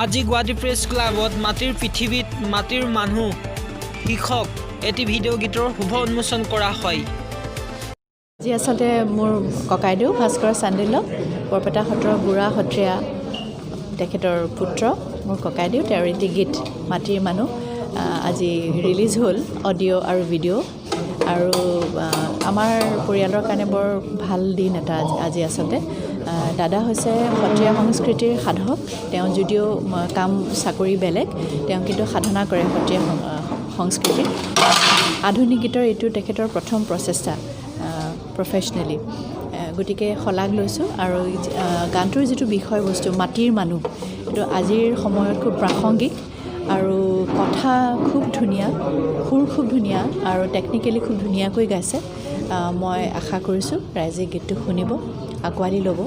আজি গুৱাহাটী প্ৰেছ ক্লাবত মাটিৰ পৃথিৱীত মাটিৰ মানুহ শীৰ্ষক এটি ভিডিঅ' গীতৰ শুভ উন্মোচন কৰা হয়। আজি আচলতে মোৰ ককাইদেউ ভাস্কৰ চাণ্ডিল্য, বৰপেটা সত্ৰৰ বুঢ়া সত্ৰীয়া, তেখেতৰ পুত্ৰ মোৰ ককাইদেউ, তেওঁৰ এটি গীত মাটিৰ মানুহ আজি ৰিলিজ হ'ল, অডিঅ' আৰু ভিডিঅ'। আৰু আমাৰ পৰিয়ালৰ কাৰণে বৰ ভাল দিন এটা আজি আচলতে। দাদা হৈছে সত্ৰীয়া সংস্কৃতিৰ সাধক। তেওঁ যদিও কাম চাকৰি বেলেগ, তেওঁ কিন্তু সাধনা কৰে সত্ৰীয়া সংস্কৃতিৰ। আধুনিক গীতৰ এইটো তেখেতৰ প্ৰথম প্ৰচেষ্টা প্ৰফেচনেলি। গতিকে শলাগ লৈছোঁ। আৰু গানটোৰ যিটো বিষয়বস্তু মাটিৰ মানুহ, এইটো আজিৰ সময়ত খুব প্ৰাসংগিক আৰু কথা খুব ধুনীয়া, সুৰ খুব ধুনীয়া আৰু টেকনিকেলি খুব ধুনীয়াকৈ গাইছে। মই আশা কৰিছোঁ ৰাইজে গীতটো শুনিব, আঁকোৱালি ল'ব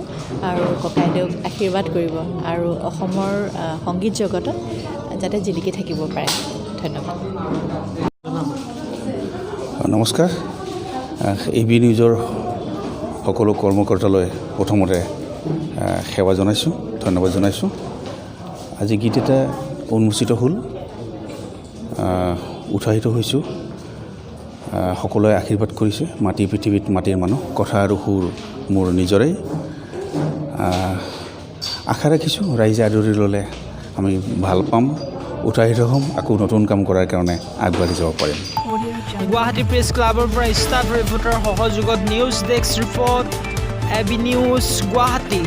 আৰু ককাইদেউক আশীৰ্বাদ কৰিব আৰু অসমৰ সংগীত জগতত যাতে জিলিকি থাকিব পাৰে। ধন্যবাদ। নমস্কাৰ। এ বি নিউজৰ সকলো কৰ্মকৰ্তালৈ প্ৰথমতে সেৱা জনাইছোঁ, ধন্যবাদ জনাইছোঁ। আজি গীত এটা উন্মোচিত হ'ল। উৎসাহিত হৈছোঁ। সকলোৱে আশীৰ্বাদ কৰিছে। মাটিৰ পৃথিৱীত মাটিৰ মানুহ, কথা আৰু সুৰ মোৰ নিজৰেই। আশা ৰাখিছোঁ ৰাইজে আদৰি ল'লে আমি ভাল পাম, উৎসাহিত হ'ম, আকৌ নতুন কাম কৰাৰ কাৰণে আগবাঢ়ি যাব পাৰিম। গুৱাহাটী প্ৰেছ ক্লাবৰ পৰা ষ্টাফ ৰিপৰ্টাৰ সহযোগত news desk report, AB news, Guwahati.